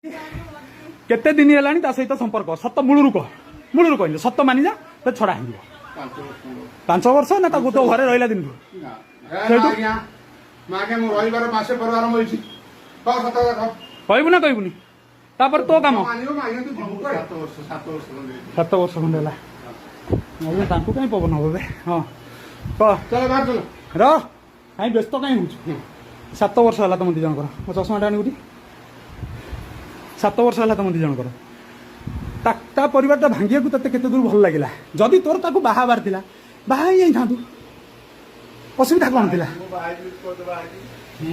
କେତେ ଦିନ ହେଲାଣି ତା ସହିତ ସମ୍ପର୍କ? ସତ ମୂଳରୁ କହ, ମୂଳରୁ କହିଲେ ସତ ମାନିଯା, ତ ଛଡ଼ା ହେଇଯିବ। 5 ବର୍ଷ। 5 ବର୍ଷ ନା ତାକୁ ତୋ ଘରେ ରହିଲା ଦିନଠୁ? ନା। ସେଇଠୁ? ଆଜ୍ଞା ଆଜ୍ଞା, ମୁଁ ରହିବାର ମାସେ ପରେ ଆରମ୍ଭ ହେଇଛି। କହ, ସତ କଥା କହ। କହିବୁ ନା କହିବୁନି? ତାପରେ ତୋ କାମ। ମାନିବ ମାନିବ, ତୁ ଯିବୁ କୁଆଡେ? 7 ବର୍ଷ, 7 ବର୍ଷ ଖଣ୍ଡେ ହେଇଛି। 7 ବର୍ଷ ଖଣ୍ଡେ ହେଲା। ଆଜ୍ଞା, ତାଙ୍କୁ କାହିଁ ପବନ ହବ ବେ? ହଁ, କହ। ଚାଲ, ବାହାର ଚାଲ। ର, କାହିଁ ବ୍ୟସ୍ତ କାହିଁ ହଉଛୁ? 7 ବର୍ଷ ହେଲା ତମ ଦି ଜଣଙ୍କର। ମୋ ଚଷମାଟା ଆଣିବୁ। 7 ବର୍ଷ ହେଲା ତମ ଦି ଜଣଙ୍କର। ତା ପରିବାରଟା ଭାଙ୍ଗିବାକୁ ତତେ କେତେ ଦୂର ଭଲ ଲାଗିଲା? ଯଦି ତୋର ତାକୁ ବାହା ହେବାର ଥିଲା, ବାହା ହେଇଯାଇଥାନ୍ତୁ, ଅସୁବିଧା କ'ଣ ଥିଲା?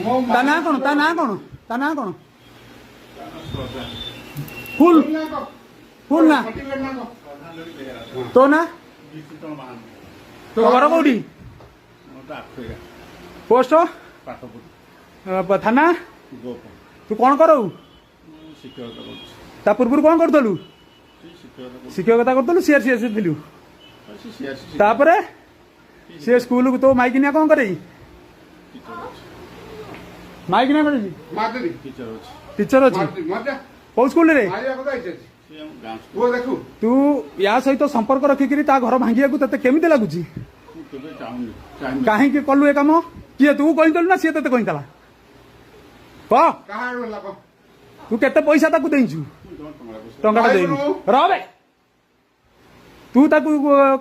ମୋ ତା ନାଁ କ'ଣ? ତା ନାଁ କ'ଣ? ତା ନାଁ କ'ଣ? ଫୁଲ ଫୁଲ ନା ତୋ ନାଁ? ତୋ ଘର କୋଉଠି? ପୋଷ୍ଟ? ଥାନା? ତୁ କ'ଣ କରଉ? ତା ପୂର୍ବରୁ କ'ଣ କରୁଥିଲୁ? ଶିକ୍ଷକତା କରୁଥିଲୁ? ସିଆରସି ଥିଲୁ? ତାପରେ ସେ ସ୍କୁଲକୁ ତୋ ମାଇକିନିଆ କ'ଣ କରେ? ମାଇକିନିଆ କରେଛି? ମାରିଦେବି। ଟିଚର ଅଛି? ମାରିଦେବି, ମାରିଦେ। କୋଉ ସ୍କୁଲରେ? ମାରିବା କଥା ହେଇଛି ଆଜି। ପୁଅ ଦେଖୁ। ତୁ ୟା ସହିତ ସମ୍ପର୍କ ରଖିକିରି ତା ଘର ଭାଙ୍ଗିବାକୁ ତତେ କେମିତି ଲାଗୁଛି? କାହିଁକି କଲୁ ଏ କାମ? କିଏ, ତୁ କହିଥିଲୁ ନା ସିଏ ତତେ କହିଥିଲା? କହ। କାହା ଆଡୁ ହେଲା, କହ। ତୁ କେତେ ପଇସା ତାକୁ ଦେଇଛୁ? ଟଙ୍କାଟା ଦେଇନୁ। ରବେ, ତୁ ତାକୁ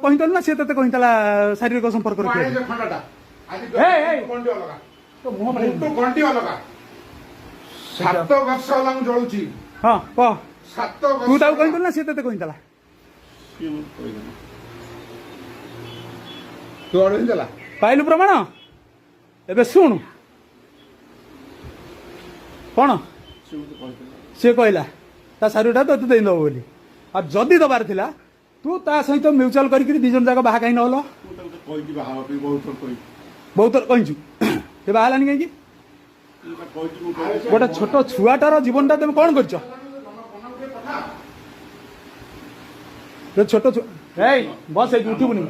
କହିଥିଲୁ ନା ସିଏ ତତେ କହିଥିଲା ଶାରୀରିକ ସମ୍ପର୍କ ମୁଁ ରଖିବାକୁ? ଆଣିଛି ଖଣ୍ଡଟା ଆଜି। ଏଇ, ଏଇ। ଗଣ୍ଡି ଅଲଗା। ତୋ ମୁହଁ ପାଇ। ମୁଟୁ ଗଣ୍ଡି ଅଲଗା। 7 ବର୍ଷ ହେଲା ମୁଁ ଜଳୁଛି। ହଁ, କହ। ସାତ ତୁ ବର୍ଷ ତାକୁ ହେଲା। କହିଥିଲୁ ନା ସିଏ ତତେ କହିଥିଲା? ତୁ ଆଡୁ ହିଁ ଦେଲା। ପାଇଲୁ ପ୍ରମାଣ? ଏବେ ଶୁଣୁ, କଣ ସିଏ କହିଲା ତା ଶାରୀରଟା ତତେ ଦେଇଦେବ ବୋଲି। ଆଉ ଯଦି ଦବାର ଥିଲା, ତୁ ତା ସହିତ ମ୍ୟୁଚୁଆଲ କରିକିରି ଦି ଜଣ ଯାକ ବାହା କାହିଁ ନହେଲ? ବହୁତ ଥର କହିଛୁ, ସେ ବାହା ହେଲାନି କାହିଁକି? ଗୋଟେ ଛୋଟ ଛୁଆଟାର ଜୀବନଟା ତମେ କଣ କରିଛ? ଗୋଟେ ଛୋଟ ଛୁଆ। ଏଇ, ବସ ସେଇଠି, ଉଠିବୁନି,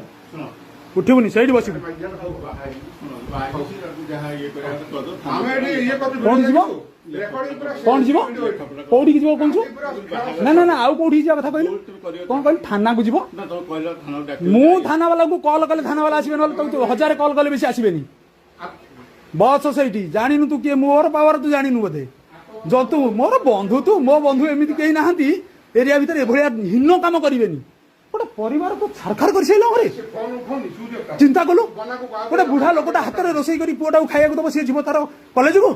ଉଠିବୁନି, ସେଇଠି ବସିବୁ। ଆମେ ଏଠି ଇଏ କରୁଛୁ। କୋଉଠି ଯିବ? ରେକର୍ଡିଂ ପୁରା। କଣ ଯିବ? କୋଉଠିକି ଯିବ କହୁଛୁ? ନା ନା ନା, ଆଉ କୋଉଠିକି ଯିବା କଥା କହିଲୁ? କଣ କହିଲୁ? ଥାନାକୁ ଯିବ? ମୁଁ ଥାନା ବାଲାଙ୍କୁ କଲ୍ କଲେ ଥାନା ବାଲା ଆସିବେ, ନହେଲେ ତାକୁ ହଜାରେ କଲ୍ କଲେ ବେଶୀ ଆସିବେନି। ବସ ସେଇଠି। ଜାଣିନୁ ତୁ କିଏ, ମୋର ପାୱାର ତୁ ଜାଣିନୁ ବୋଧେ। ଜନ୍ତୁ ମୋର ବନ୍ଧୁ ତୁ, ମୋ ବନ୍ଧୁ ଏମିତି କେହି ନାହାନ୍ତି ଏରିଆ ଭିତରେ ଏଭଳିଆ ହୀନ କାମ କରିବେନି। ଗୋଟେ ପରିବାରକୁ ଛାରଖାର କରିସାରିଲା ଘରେ। ସେ ଫୋନ ଉଠଉନି, ସୁଇଚ୍ ଅଫ୍। ଚିନ୍ତା କଲୁ, ବନାକୁ ଗୋଟେ ବୁଢା ଲୋକଟା ହାତରେ ରୋଷେଇ କରି ପୁଅଟାକୁ ଖାଇବାକୁ ଦବ, ସିଏ ଯିବ ତାର କଲେଜକୁ।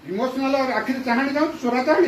ଇମୋସନାଲ ଆଖିରେ ଚାହାଣି ଯାଉଛି, ଚୋରା ଚାହାଣି।